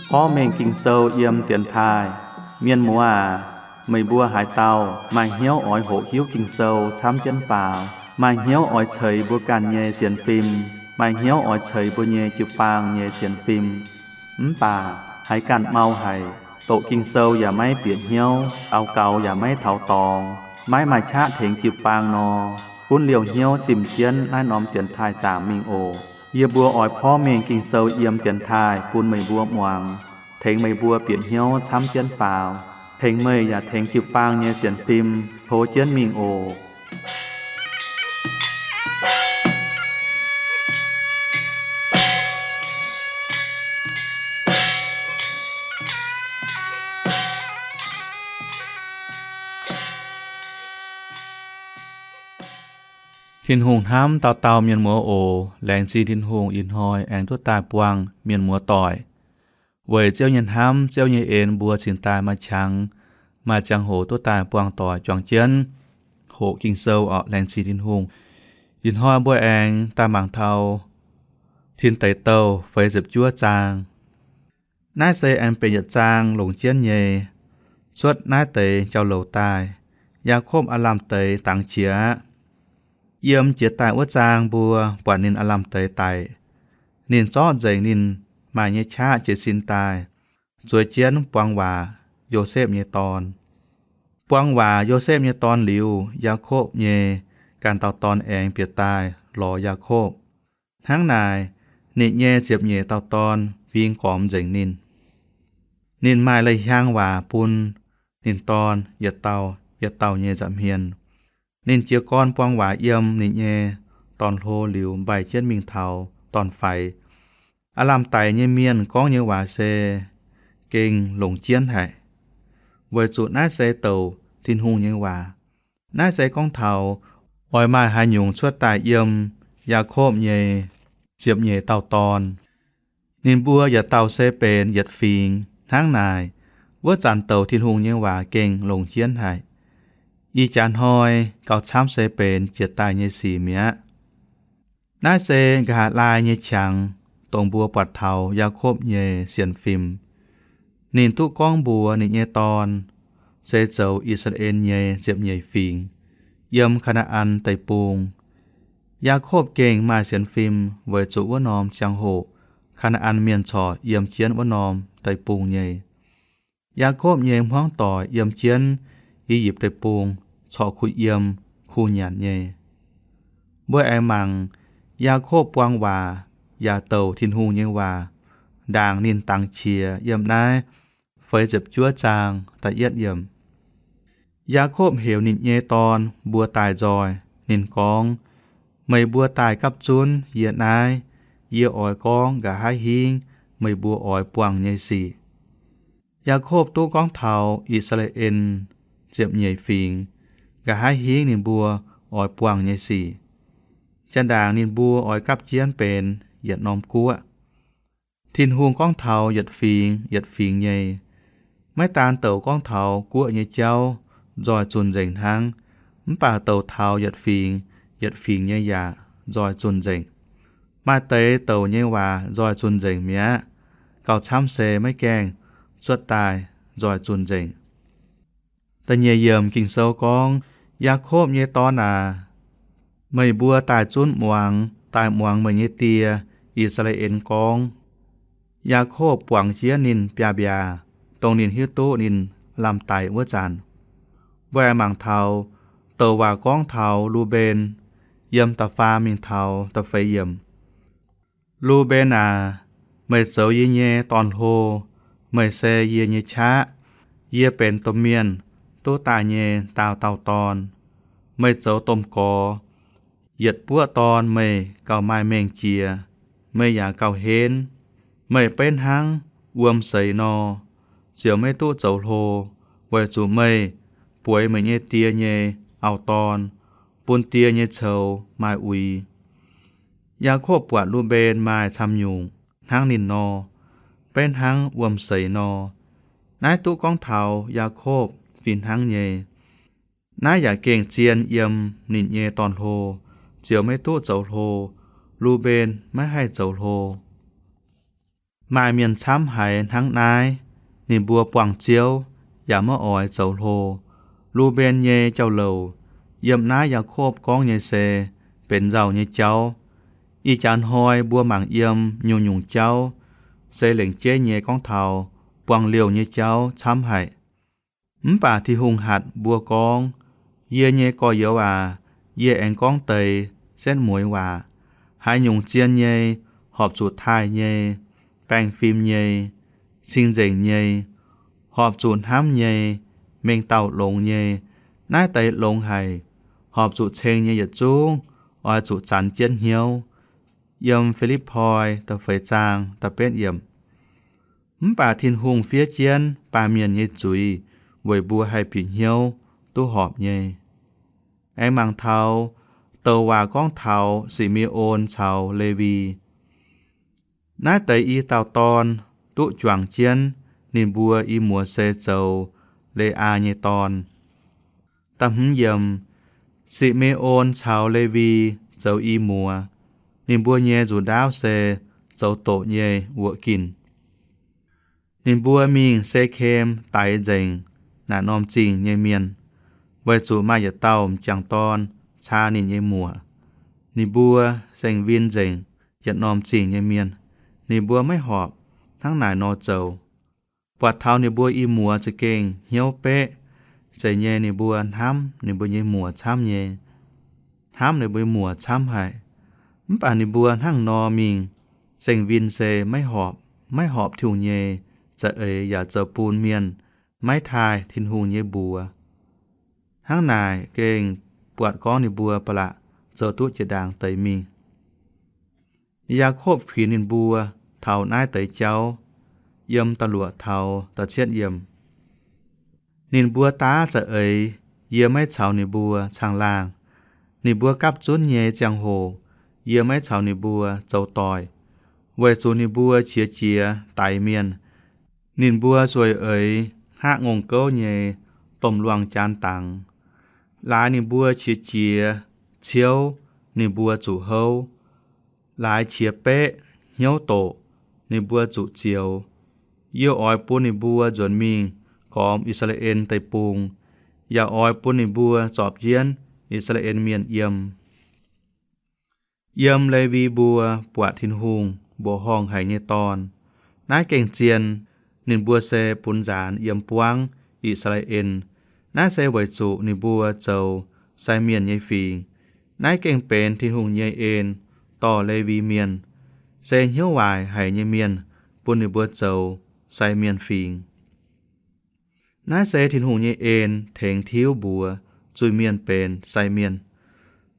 Porv mengh Ging-Sou yiem dienx taaih. Mienh muoz aac, meih mbuo haaix dauh maaih hnyouv oix hoqc hiuv Ging-Sou camv jienv faaux, maaih hnyouv oix ceix mbuo ganh nyei sienx fim, maaih hnyouv oix ceix mbuo nyei jiu-baang nyei sienx fim, mv baac haiz ganh mau haic, doqc Ging-Sou yaac maiv bieqc hnyouv, daux gaux yaac maiv taux dorngx, maiv maaih qaqv tengx jiu-baang nor, gunv liouh hnyouv zimh jienv naaiv norm dienx taaih zaangc mingh oc. Yie mbuo oix porv mengh Ging-Sou yiem dienx taaih bun meih mbuo muangx, tengx meih mbuo bieqc hnyouv camv jienv faaux, tengx meih yaac tengx jiu-baang nyei sienx fim tov jienv mingh oc. Tin-Hungh hnamv dauh dauh mienh muoz oc. Laengz zingh Tin-Hungh ih hnoi aengx duqv daaih buangh mienh muoz doic. Weic Ziouv nyei hnamv, Ziouv nyei en mbuo cingx daaih maaih qangx, maaih ziangh hoc duqv daaih buangh doic juangc jienv hoqc Ging-Sou orqc. Laengz zingh Tin-Hungh. Ih hnoi mbuo aengx daaih mangc taux Tin Deic Douh feix ziepc juov zaang. Naaiv se aengx benx yietc zaang longc jienv nyei. Cuotv naaiv deix jauv-louc daaih, Yaakopv aav lamh deix dangx qiex aqv. Yiem jiex daaih wuov zaang mbuo buatc ninh aav lamh deix daic. Ninh zorqv nzengc ninh maaih nyei qaqv jiez sin daaih, zueiz jienv buang waac Yosepv nyei dorn. Buang waac Yosepv nyei dorn liuz, Yaakopv nyei ganh dauh dorn aengx bieqc daaih lorz Yaakopv. Hnangv naaic, ninh nyei ziepc nyeic dauh dorn fingx gormx nzengc ninh. Ninh maaih leiz-hiang waac bun ninh dorn yietc dauh yietc dauh nyei nza'hmien. Ninh jiez gorn buang waac yiem ninh nyei dorn-hlo liuz mbaih jienv mingh taux dorn-faix. Aav lamh daic nyei mienh gorngv nyei waac se gengh longc jienv haic, weic zuqc naaiv se douc Tin-Hungh nyei waac. Naaiv se gorngv taux oix maaih haaix nyungc cuotv daaih yiem Yaakopv nyei ziepc nyeic dauh dorn. Ninh mbuo yietc dauh se benx yietc fingx. Hnangv naaic, wuov zanc douc Tin-Hungh nyei waac gengh longc jienv haic. Ih jaax hnoi gauh camv se benx jiex daaih nyei sic mi'aqv. Naaiv se nqa'haav laai nyei qangx, dongh mbuo buatc taux Yaakopv nyei sienx fim. Ninh duqv gorngv mbuox ninh nyei dorn, se zoux I^saa^laa^en nyei ziepc nyeic fingx, yiem Kaa^naa^an Deic-Bung. Yaakopv gengh maaih sienx fim weic zuqc wuov norm ziangh hoc Kaa^naa^an Mienh corc yiem jienv wuov norm deic-bung nyei. Yaakopv nyei hmuangv doic yiem jienv I^yipv Deic-Bung corc kuh yiem kuh nyanc nyei. Mbuo aengx mangc Yaakopv buang waac yaac douc Tin-Hungh nyei waac ndaangc ninh dangx qiex yiem naaiv feix ziepc juov zaang da'yietv yiemc. Yaakopv heuc ninh nyei dorn mbuo daaih nzoih. Ninh gorngv, Meih mbuo daaih gapv zunv yie naaiv. Yie oix gorngv nqa'haav hingv meih mbuo oix buangh nyei sic. Yaakopv duqv gorngv taux I^saa^laa^en ziepc nyeic fingx nqa'haav hingv ninh mbuo oix buangh nyei sic. Janx-ndaangc ninh mbuo oix gapv jienv benx yietc norm guoqv. Tin-Hungh gorngv taux yietc fingx yietc fingx nyei. Maiv daan douc gorngv taux guoqv nyei jauv nzoih zunh nzengc hnangv, mv baac douc taux yietc fingx yietc fingx nyei yaac nzoih zunh nzengc. Maaih deix douc nyei waac nzoih zunh nzengc mi'aqv, gauh camv se maiv gaengh cuotv daaih nzoih zunh nzengc. Da'nyeic yiemc Ging-Sou gorngv, Yaakopv nyei dorn aac, meih mbuo daaih zunv muangx, daaih muangx meih nyei die, I^saa^laa^en, gorngv. Yaakopv buangc jienv ninh biaav-mbiaac, dongh ninh hiuv duqv ninh lamh daic wuov zanc. Mbuo aengx mangc taux douc waac gorngv taux Lu^mben, yiem da'faam mingh taux da'feix yiemc. Lu^mben aac, meih zoux yie nyei dorn-hlo. Meih se yie nyei qaqv. Yie benx domh mienh duqv daaih nyei daauh dauh dorn. Meih zoux domh gorx. Yietc buoqv dorn meih gauh maaih mengh jiex, meih yaac gauh henv. Meih benx hnangv wuom seix nor, ziouc maiv duqv zoux hlo, weic zuqc meih bueix meih nyei die nyei auv-dorn, bun die nyei coux maaih uix. Yaakopv buatc Lu^mben maaih camv-nyungc hnangv ninh nor, benx hnangv wuom seix nor. Naaiv duqv gorngv taux Yaakopv fih hnangv nyei. Naaiv yaac gengh zien yiem ninh nyei dorn-hlo, ziouc maiv duqv zoux hlo. Lu^mben maiv haih zoux hlo. Maaih mienh camv haiz hnangv naaiv, ninh mbuo buangh Ziouv yaac maiv oix zoux hlo. Lu^mben nyei jauv-louc, yiem naaiv Yaakopv gorngv nyei se benx nzauh nyei jauv. Ih jaax hnoi mbuo mangc yiem nyungc-nyungc jauv se lengc jeiv nyei gorngv taux buangh liouh nyei jauv camv haic. Mv baac Tin-Hungh hatc mbuo gorngv, Yie nyei gorx-youz aac, yie aengx gorngv deix setv mueiz waac. Haaix nyungc zien nyei, horpc zuqc taaih nyei, baengh fim nyei, cing-nzengc nyei, horpc zuqc hnamv nyei, mengh dauh longx nyei, naaiv deix longx haic, horpc zuqc ceng nyei yietc zungv oix zuqc zanc jienv hnyouv. Yiem Fi^lipv^poi da'feix zaang da'betv yiemc. Mv baac Tin-Hungh fiev jienv baamh mienh nyei zuiz weic mbuo haih bieqc hnyouv duqv horpc nyei. Aengx mangc taux douc waac gorngv taux Si^me^on caux Lewi. Naaiv deix i dauh dorn duqv juangc jienv ninh mbuo i muoz se zoux Le^aa nyei dorn. Da'hmz yiemc, Si^me^on caux Lewi zoux i muoz. Ninh mbuo nyei nzuqc ndaauv se zoux doqc nyei wuoqc ginh. Ninh mbuo mingh Se^kem daix nzengc naaic norm zingh nyei mienh, weic zuqc maaih yietc dauh m'jangc dorn caa ninh nyei muoc. Ninh mbuo saeng-win nzengc yietc norm zingh nyei mienh. Ninh mbuo maiv horpc hnangv naaic nor zoux. Buatc taux ninh mbuo i muoz za'gengh hnyouv beqv, zeiz nyei ninh mbuo hnamv ninh mbuo nyei muoc camv nyei, hnamv ninh mbuo nyei muoc camv haic. Mv baac ninh mbuo hnangv nor mingh saeng-win se maiv horpc, maiv horpc Tin-Hungh nyei za'eix yaac zoux bun mienh maiv taaih Tin-Hungh nyei mbuox. Hnangv naaic gengh buatc gorngv ninh mbuo ba'laqc zoux duqv jiex ndaangc deix mingh. Yaakopv kuinx ninh mbuo taux naaiv deix jauv, yiem da'luoqc taux da'cietv yiemc. Ninh mbuo daav za'eix, yie maiv caux ninh mbuo caangh laangh. Ninh mbuo gapv zunv nyei ziangh hoc, yie maiv caux ninh mbuo zoux doic, weic zuqc ninh mbuo qiex jiez daix mienh. Ninh mbuo nzueic eix hngaqv ngongh gouv nyei domh luangh jaan dangx. Laaix ninh mbuo qiex jiez ciouv, ninh mbuo zuqc houv. Laaix qiex beqv, hnyouv doqc, ninh mbuo zuqc zioux. Yie oix bun ninh mbuo nzuonx mingh gormx I^saa^laa^en Deic-Bung, yaac oix bun ninh mbuo zorpc jienv I^saa^laa^en Mienh yiem. Yiem Lewi mbuo buatc Tin-Hungh mbuoqc horngh haic nyei dorn. Naaiv gengh zien. Ninh mbuo se bun nzaanx yiem buangv I^saa^laa^en. Naaiv se weic zuqc ninh mbuo zoux sai mienh nyei fingx. Naaiv gengh benx Tin-Hungh nyei en dorh Lewi Mienh, se hnyouv waaic haic nyei mienh, bun ninh mbuo zoux sai mienh fingx. Naaiv se Tin-Hungh nyei en tengx tiuv mbuox zuiz-mienh benx sai mienh.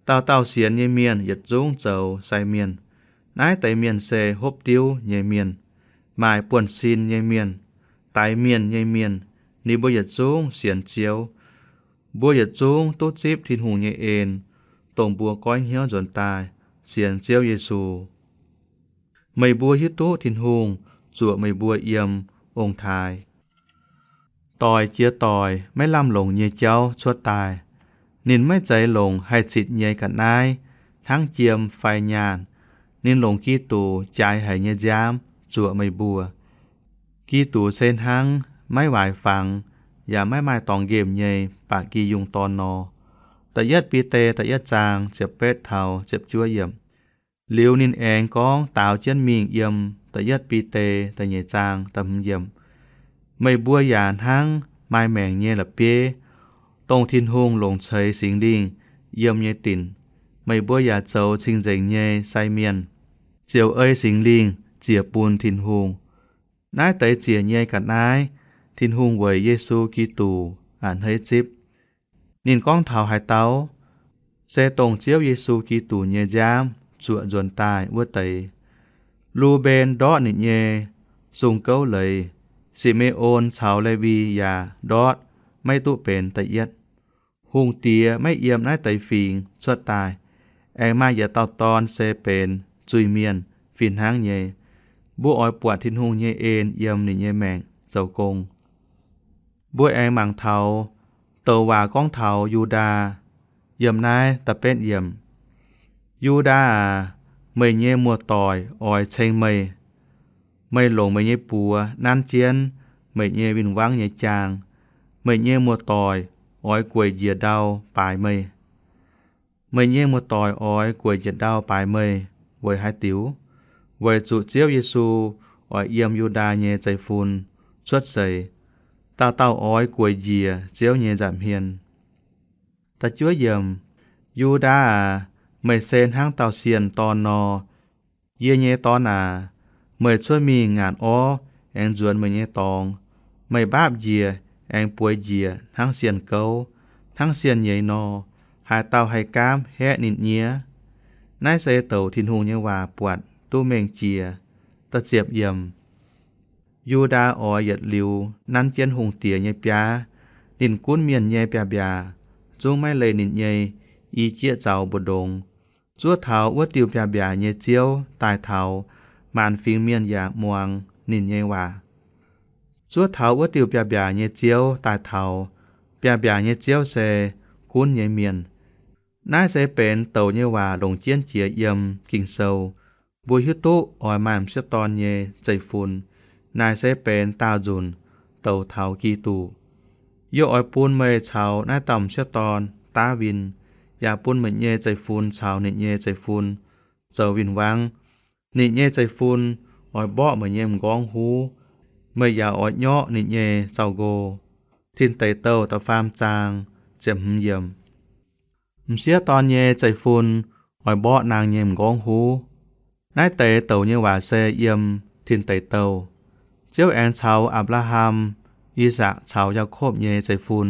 Dauh dauh sienx nyei mienh yietc zungv zoux sai mienh. Naaiv deix mienh se hopv diuv nyei mienh, maaih buonv-sin nyei mienh, daix mienh nyei mienh. Ninh mbuo yietc zungv sienx Ziouv. Mbuo yietc zungv duqv zipv Tin-Hungh nyei en, dongh mbuo goiv hnyouv nzuonx daaih sienx Ziouv Yesu. Meih mbuo hiuv duqv Tin-Hungh zuoqc meih mbuo yiem ong-taaix. Doic jiex doic maiv lamh longc nyei jauv cuotv daaih. Ninh maiv zeiz longc haih zitc nyei ga'naaiv hnangv jiem fai nyaanh. Ninh longc Giduc jaaix haic nyei nziaamv zuoqc meih mbuo. Giduc se hnangv maiv waaic fangx yaac maiv maaih dorngx nqemh nyei ba'gi yungh dorn nor. Da'yietv Bide da'yietv zaang ziepc betv taux ziepc juov yiemc. Liuz ninh aengx gorngv daaux jienv mingh yiem da'yietv Bide da'nyeic zaang da'hmz yiemc, meih mbuo yaac hnangv maaih maengc nyei la'bieiv, dongh Tin-Hungh longc ceix Singx Lingh yiem nyei dinc. Meih mbuo yaac zoux cing-nzengc nyei sai mienh, ziouc ei Singx Lingh ziec bun Tin-Hungh. Naaiv deix ziec nyei ga'naaiv, Tin-Hungh weic Yesu Giduc a'hneiv zipv. Ninh gorngv taux haaix dauh? Se dongh Ziouv Yesu Giduc nyei nziaamv zuoqc nzuonx daaih wuov deix. Lu^mben ndortv ninh nyei sung gouv leiz. Si^me^on caux Lewi yaac ndortv maiv duqv benx da'yietv. Hungh Diex maiv yiem naaiv deix fingx cuotv daaih. Aengx maaih yietc dauh dorn se benx zuiz-mienh fih hnangv nyei. Mbuo oix buatc Tin-Hungh nyei en yiem ninh nyei maengc zoux gong. Mbuo aengx mangc taux douc waac gorngv taux Yu^ndaa, yiem naaiv da'betv yiemc. Yu^ndaa aac, meih nyei muoz-doic oix ceng meih. Meih longc meih nyei buoz nanv jienv meih nyei win-wangv nyei jaang. Meih nyei muoz-doic oix gueic njiec ndau baaix meih. Meih nyei muoz-doic oix gueic njiec ndau baaix meih. Weic haaix diuc? Weic zuqc Ziouv Yesu oix yiem Yu^ndaa nyei zeiv-fun cuotv seix. Dauh dauh oix gueic njiec Ziouv nyei nza'hmien. Da'juov yiemc, Yu^ndaa aac, meih se hnangv dauh sienh dorn nor. Yie nyei dorn aac, meih cuotv mingh ngaanc orv aengx nzuonx meih nyei dorngx. Meih mbaapv njiec aengx bueix njiec hnangv sienh gouv, hnangv sienh nyeiz nor. Haaix dauh haih gaamv haeqv ninh nyiev? Naaiv se douc Tin-Hungh nyei waac buatc duqv mengh jiex. Da'ziepc yiemc, Yu^ndaa oix yietc liuz nanv jienv hungh diex nyei biaav. Ninh gunv mienh nyei biaav-mbiaac, zungv maiv leih ninh nyei i jieqv zaux mbu'ndongx. Zuov taux wuov diuh biaav-mbiaac nyei Ziouv daaih taux, maanc fingx mienh yaac muangx ninh nyei waac. Zuov taux wuov diuh biaav-mbiaac nyei Ziouv daaih taux. Biaav-mbiaac nyei Ziouv se gunv nyei mienh. Naaiv se benx douc nyei waac longc jienv jiex yiem Ging-Sou. Mbuo hiuv duqv oix maaih m'sieqv dorn nyei zeiv-fun. Naaic se benx daauh nzunc douc taux Giduc. Yie oix bun meih caux naaiv dauh m'sieqv dorn, Ndaawitv, yaac bun meih nyei zeiv-fun caux ninh nyei zeiv-fun zoux win-wangv. Ninh nyei zeiv-fun oix mborqv meih nyei m'nqorngv huv. Meih yaac oix nyorqv ninh nyei zaux-nqo. Tin Deic Douh da'faam zaang ziepc hmz yiemc. M'sieqv dorn nyei zeiv-fun oix mborqv naang nyei m'nqorngv huv. Naaiv deix douc nyei waac se yiem Tin Deic Douh. Ziouv aengx caux Apc^laa^ham, I^sakc caux Yaakopv nyei zeiv-fun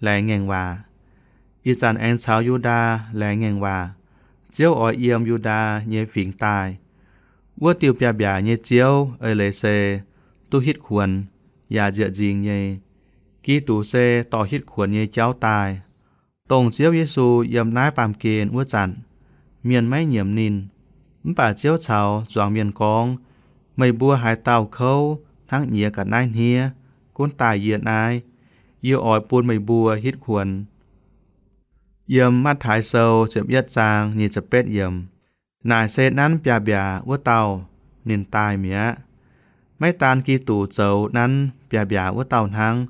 laengz ngaengc waac. Ih zanc aengx caux Yu^ndaa laengz ngaengc waac. Ziouv oix yiem Yu^ndaa nyei fingx daaih. Wuov diuh biaav-mbiaac nyei Ziouv eix leiz se duqv hitv kuonx yaac nziec nzingx nyei. Giduc se dorh hitv kuonx nyei jauv daaih. Dongh Ziouv Yesu yiem naaiv baamh gen wuov zanc, mienh maiv nyiemc ninh. Mv baac Ziouv caux zuangx mienh gorngv, Meih mbuo haaix dauh kouv hnangv nyiex ga'naaiv hniev, gunv daaih yie naaiv. Yie oix bun meih mbuo hitv kuonx. Yiem Matv^taai Sou ziepc yietv zaang nyic ziepc betv yiemc, naaic se nanv biaav-mbiaac wuov dauh, ninh daaih mi'aqv. Maiv daan Giduc zoux nanv biaav-mbiaac wuov dauh hnangv.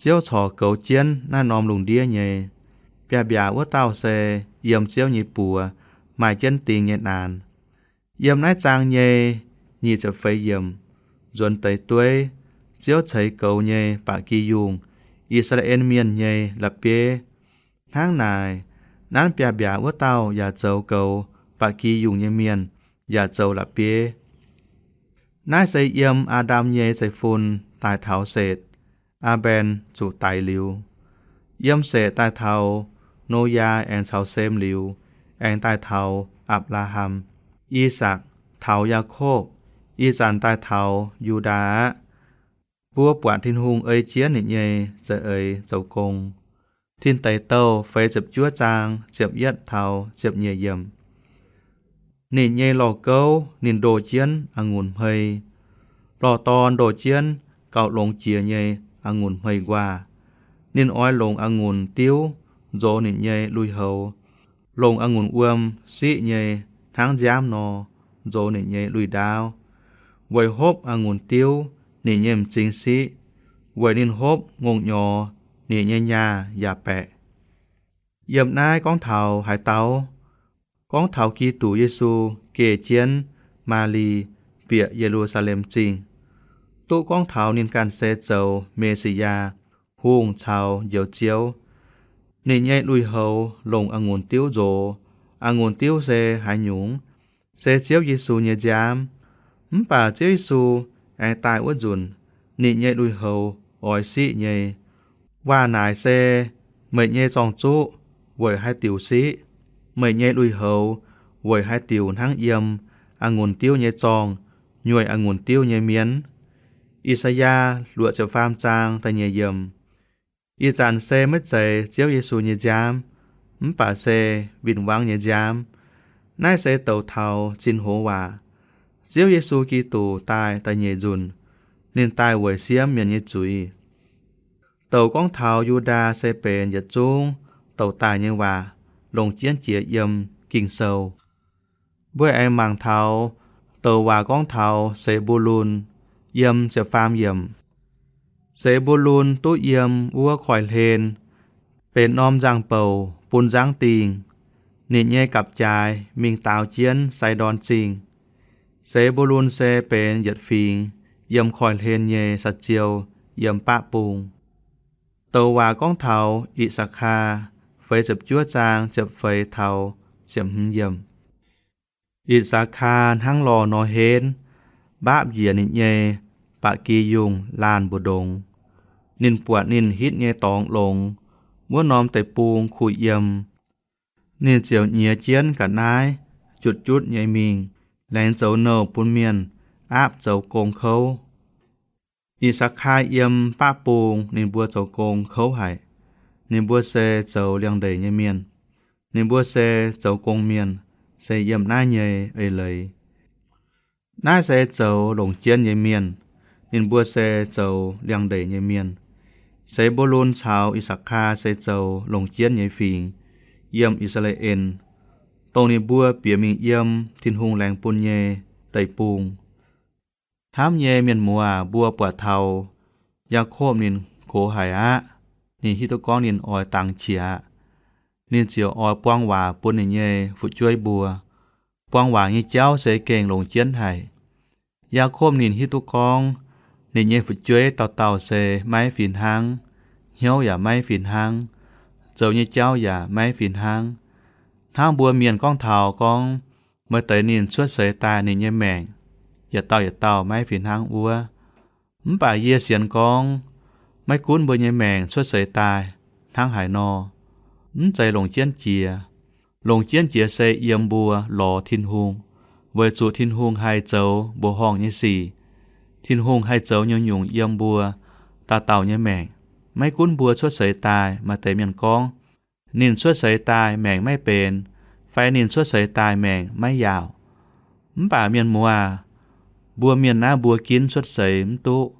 Ziouv corc goux jienv naaiv norm lungh ndiev nyei. Biaav-mbiaac wuov dauh se yiem Ziouv nyei buoz maaih jienv ding nyei naanc. Yiem naaiv zaang nyei nyic ziepc feix yiemc, nzuonx deix dueiv, Ziouv ceix goux nyei ba'gi yungh, I^saa^laa^en Mienh nyei la'bieiv. Hnangv naaic, nanv biaav-mbiaac wuov dauh yaac zoux goux ba'gi yungh nyei mienh, yaac zoux la'bieiv. Naaiv se yiem Aa^ndam nyei zeiv-fun daaih taux Setc, Aa^mbaen zuqc daix liuz. Yiem Setc daaih taux Noyaa aengx caux Sem liuz, aengx daaih taux Apc^laa^ham, I^sakc, taux Yaakopv, ih zanc daaih taux Yu^ndaa aqv. Mbuo buatc Tin-Hungh ei jienv ninh nyei za'eix zoux gong. Tin Deic Douh feix ziepc juov zaang ziepc yietv taux ziepc nyeic yiemc. Ninh nyei lorh gouv ninh ndoh jienv a'ngunc hmei. Lorh dorn ndoh jienv gauh longx jiex nyei a'ngunc hmei nquaah. Ninh oix longc a'ngunc diuv nzox ninh nyei lui-houx, longc a'ngunc wuom siqv nyei hnangv nziaamv nor nzox ninh nyei lui-ndaauv. Weic hopv a'ngunc diuv ninh nyei m'zing siqv. Weic ninh hopv ngongh nyorx, ninh nyei nyaah yaac baeqc. Yiem naaiv gorngv taux haaix dauh? Gorngv taux Giduc Yesu geh jienv Maali bieqc Ye^lu^saa^lem Zingh. Duqv gorngv taux ninh ganh se zoux Me^si^yaa, Hungh caux Njoux Ziouv. Ninh nyei lui-houx longc a'ngunc diuv nzox. A'ngunc diuv se haaix nyungc? Se Ziouv Yesu nyei nziaamv. Mv baac Ziouv Yesu aengx daaih wuov nzunc, ninh nyei lui-houx oix siqv nyei. Waac naaic se, meih nyei zorng-zuqv weic haaix diuc siqv? Meih nyei lui-houx weic haaix diuc hnangv yiem a'ngunc diuv nyei zorngh, nyueih a'ngunc diuv nyei mienh? I^saa^yaa luoqc ziepc faam zaang da'nyeic yiemc. Ih zanc se maiv zeiz Ziouv Yesu nyei nziaamv, mv baac se win-wangv nyei nziaamv. Naaiv se douc taux zinh hoz waac. Ziouv Yesu Giduc daaih da'nyeic nzunc, ninh daaih weic siemv mienh nyei zuiz. Douc gorngv taux Yu^ndaa se benx yietc zungv douc daaih nyei waac, longc jienv jiex yiem Ging-Sou. Mbuo aengx mangc taux douc waac gorngv taux Se^mbu^lun, yiem ziepc faam yiemc. Se^mbu^lun duqv yiem wuov koiv-hlen, benx norm nzangc-bouc bun nzangv dingh. Ninh nyei gapv-jaaix mingh daaux jienv Sai^ndorn Zingh. Se^mbu^lun se benx yietc fingx yiem koiv-hlen nyei saa-ziou yiem baqv bung. Douc waac gorngv taux I^sakc^kaa, feix ziepc juov zaang ziepc feix taux ziepc hmz yiemc. I^sakc^kaa hnangv lorh nor henv, mbaapv njiec ninh nyei ba'gi yungh laanh mbu'ndongx. Ninh buatc ninh hitv nyei dorngx longx, wuov norm deic-bung kuh yiem. Ninh ziouc nyiex jienv ga'naaiv, jutv-jutv nyei mingh, laengz zoux nouh bun mienh aapv zoux gong kouv. I^sakc^kaa yiem baqv bung ninh mbuo zoux gong kouv haic. Ninh mbuo se zoux liangx-ndeic nyei mienh. Ninh mbuo se zoux gong mienh, se yiem naaiv nyei eix leiz. Naaiv se zoux longc jienv nyei mienh. Ninh mbuo se zoux liangx-ndeic nyei mienh. Se^mbu^lun caux I^sakc^kaa se zoux longc jienv nyei fingx yiem I^saa^laa^en, dongh ninh mbuo bieqc mingh yiem Tin-Hungh laengz bun nyei deic-bung. Hnamv nyei mienh muoz, mbuo buatc taux Yaakopv ninh gox haic aqv. Ninh hiuv duqv gorngv ninh oix dangx qiex aqv. Ninh ziouc oix buang waac bun ninh nyei fu'jueiv mbuo. Buang waac nyei jauv se gengh longc jienv haic. Yaakopv ninh hiuv duqv gorngv ninh nyei fu'jueiv dauh dauh se maiv fih hnangv, hnyouv yaac maiv fih hnangv, zoux nyei jauv yaac maiv fih hnangv. Hnangv mbuo mienh gorngv taux gorngv, maaih deix ninh cuotv seix daaih ninh nyei maengc yietc dauh yietc dauh maiv fih hnangv wuov. Mv baac yie sienx gorngv, maiv gunv mbuo nyei maengc cuotv seix daaih hnangv haaix nor, mv zeiz longc jienv jiex. Longc jienv jiex se yiem mbuo lorz Tin-Hungh, weic zuqc Tin-Hungh haih zoux mbuoqc horngh nyei sic. Tin-Hungh haih zoux nyungc-nyungc yiem mbuo dauh dauh nyei maengc. Maiv gunv mbuo cuotv seix daaih, maaih deix mienh gorngv, ninh cuotv seix daaih maengc maiv benx, fai ninh cuotv seix daaih maengc maiv yaauc. Mv baac mienh muoz, mbuo mienh naaiv mbuo ginv cuotv seix mv duqv.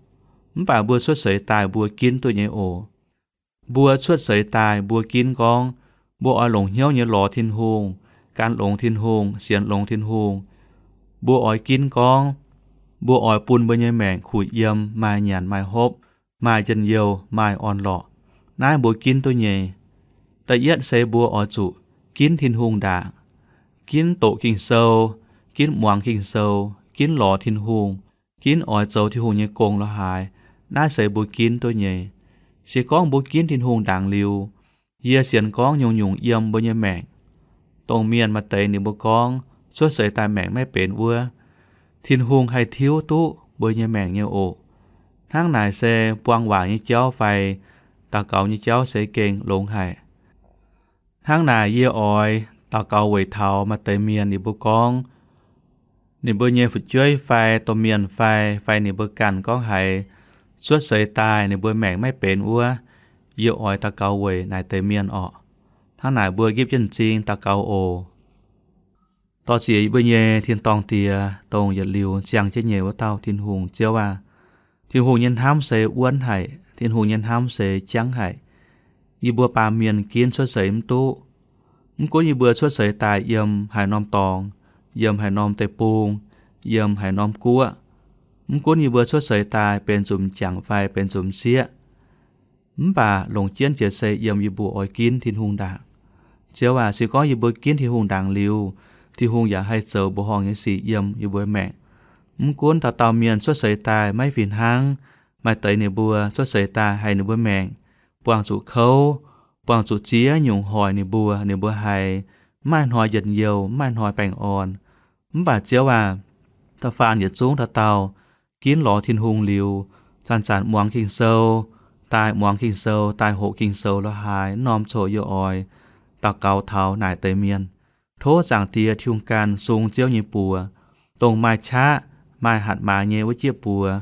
Mv baac mbuo cuotv seix daaih mbuo ginv duqv nyei oc. Mbuo cuotv seix daaih mbuo ginv gorngv, mbuo oix longc hnyouv nyei lorz Tin-Hungh, gan longx Tin-Hungh, sienx longx Tin-Hungh. Mbuo oix ginv gorngv, mbuo oix bun mbuo nyei maengc kuh yiem, maaih nyanc maaih hopv, maaih njien-youh, maaih orn-lorqc. Naaiv mbuo ginv duqv nyei. Da'yietv se mbuo oix zuqc ginv Tin-Hungh ndaangc. Ginv doqc Ging-Sou, ginv muangx Ging-Sou, ginv lorz Tin-Hungh, ginv oix zoux Tin-Hungh nyei gong lorz haaix. Naaiv se mbuo ginv duqv nyei. Se gorngv mbuo ginv Tin-Hungh ndaangc liuz, yie sienx gorngv nyungc-nyungc yiem mbuo nyei maengc, dongh mienh maaih deix ninh mbuo gorngv cuotv seix daaih maengc maiv benx wuov, Tin-Hungh haih tiuv duqv mbuo nyei maengc nyei oc. Hnangv naaic se buang waac nyei jauv fai daux gaux nyei jauv se gengh longx haic. Hnangv naaic yie oix daux gaux weic taux maaih deix mienh ninh mbuo gorngv, ninh mbuo nyei fu'jueiv fai domh mienh fai, fai ninh mbuo ganh gorngv haiz cuotv seix daaih ninh mbuo maengc maiv benx wuov, yie oix daux gaux weic naaic deix mienh orqc. Hnangv naaic mbuo nqipv jienv m'zing daux gaux oc. Dorh ziex yie mbuo nyei tin-dorngh Diex, dongh yietc liuz ziangh jienv nyei wuov dauh Tin-Hungh Ziouv aac, Tin-Hungh nyei hnamv se wuonv haic, Tin-Hungh nyei hnamv se jangv haic. Yie mbuo baamh mienh ginv cuotv seix mv duqv. Mv gunv yie mbuo cuotv seix daaih yiem haaix norm dorngx, yiem haaix norm deic-bung, yiem haaix norm guoqv, mv gunv yie mbuo cuotv seix daaih benx zuqc m'jangc fai benx zuqc m'sieqv, mv baac longc jienv jiex se yiem yie mbuo oix ginv Tin-Hungh ndaangc. Ziouv aac, se gorngv yie mbuo ginv Tin-Hungh ndaangc liuz, Tin-Hungh yaac haih zoux mbuoqc horngh nyei sic yiem yie mbuo maengc. Mv gunv dauh dauh mienh cuotv seix daaih maiv fih hnangv, maaih deix ninh mbuo cuotv seix daaih haiz ninh mbuo maengc buangh zuqc kouv, buangh zuqc ziex nyungc hoic ninh mbuo, ninh mbuo haiz mv maaih hnoi njien-youh, mv maaih hnoi baengh orn. Mv baac Ziouv aac, da'faanh yietc zungv dauh dauh ginv lorz Tin-Hungh liuz, zanc-zanc muangx Ging-Sou, daaih muangx Ging-Sou, daaih hoqc Ging-Sou lorz haaix norm coc yie oix daux gaux taux naaic deix mienh. Tov Zaangc Diex Tin-Hungh ganh sung Ziouv nyei buoz, dongh maaih qaqv, maaih hatc maaz nyei wuov jieqv buoz,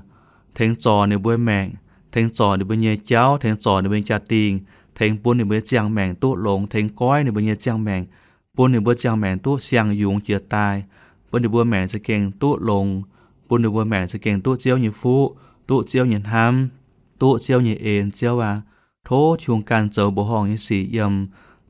tengx zorc ninh mbuo maengc, tengx zorc ninh mbuo nyei jauv, tengx zorc ninh mbuo nyei jaa-dingh, tengx bun ninh mbuo nyei ziangh maengc duqv longx, tengx goiv ninh mbuo nyei ziangh maengc, bun ninh mbuo ziangh maengc duqv siang-yungz jiex daaih, bun ninh mbuo maengc za'gengh duqv longx, bun ninh mbuo maengc za'gengh duqv Ziouv nyei fuqv, duqv Ziouv nyei hnamv, duqv Ziouv nyei en. Ziouv aac, tov Tin-Hungh ganh zoux mbuoqc horngh nyei sic yiem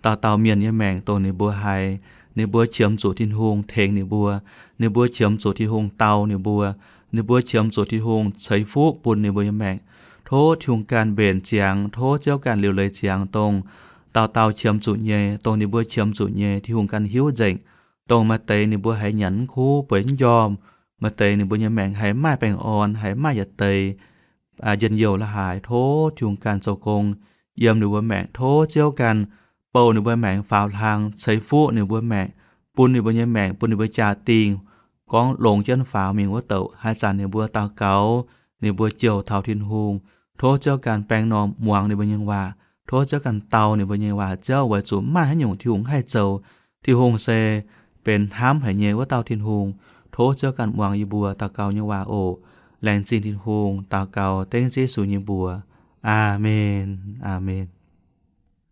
dauh dauh mienh nyei maengc dongh ninh mbuo haiz Ninh mbuo qiemx zuqc Tin-Hungh tengx ninh mbuo. Ninh mbuo qiemx zuqc Tin-Hungh dau ninh mbuo. Ninh mbuo qiemx zuqc Tin-Hungh ceix fuqv bun ninh mbuo nyei maengc. Tov Tin-Hungh ganh mbenc ziangx, tov Ziouv ganh liuc leiz ziangx dongh dauh dauh qiemx zuqc nyei, dongh ninh mbuo qiemx zuqc nyei, Tin-Hungh ganh hiuv nzengc. Dongh maaih deix ninh mbuo haiz nyanc mv kuv, bueix mv njormh, maaih deix ninh mbuo nyei maengc haiz maaih baengh orn, haiz maaih yietc deix njien-youh la'haaix, tov Tin-Hungh ganh zoux gong yiem ninh mbuo maengc. Tov Ziouv ganh bouh ninh mbuo maengc faaux hlang, ceix fuqv ninh mbuo maengc, bun ninh mbuo nyei maengc, bun ninh mbuo jaa-dingh gorngv longx jienv faaux mingh wuov douc. Haaix zanc ninh mbuo daux gaux, ninh mbuo jouh taux Tin-Hungh, tov Ziouv ganh baeng norm muangx ninh mbuo nyei waac. Tov Ziouv ganh dau ninh mbuo nyei waac. Ziouv, weic zuqc maaih haaix nyungc Tin-Hungh haih zoux. Tin-Hungh se benx hnamv haic nyei wuov dauh Tin-Hungh. Tov Ziouv ganh muangx yie mbuo daux gaux nyei waac oc. Laengz zingh Tin-Hungh. Daux gaux dengv Yesu nyei mbuox. Aamen. Aamen.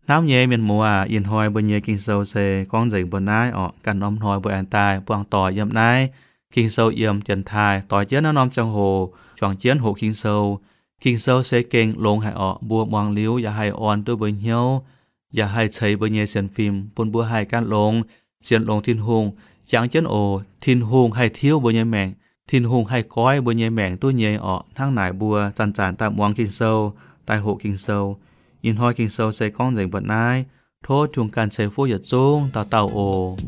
Hnamv nyei mienh muoz aac, ih hnoi mbuo nyei Ging-Sou se gorngv nzengc mbuo naaiv orqc. Ganh norm hnoi mbuo aengx daaih buangh doic yiem naaiv Ging-Sou yiem dienx taaih. Doix jienv naaiv norm ziangh hoc juangc jienv hoqc Ging-Sou. Ging-Sou se gengh longx haic orqc. Mbuo muangx liuz yaac haih orn duqv mbuo hnyouv, yaac haih ceix mbuo nyei sienx fim, bun mbuo haih gan longx sienx longx Tin-Hungh. Jangx jienv oc, Tin-Hungh haih tiuv mbuo nyei maengc. Tin-Hungh haih goiv mbuo nyei maengc duqv nyei orqc. Hnangv naaic mbuo zanc-zanc daaih muangx Ging-Sou, daaih hoqc Ging-Sou. Ih hnoi Ging-Sou se gorngv nzengc mbuo naaiv. Tov Tin-Hungh ganh ceix fuqv yietc zungv dauh dauh oc.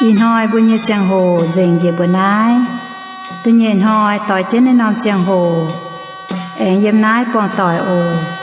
Ih hnoi mbuo nyei ziangh hoc nzengc njiec mbuo naaiv. Da'nyeic hnoi doix jienv naaiv norm ziangh hoc aengx yiem naaiv buangh doic oc.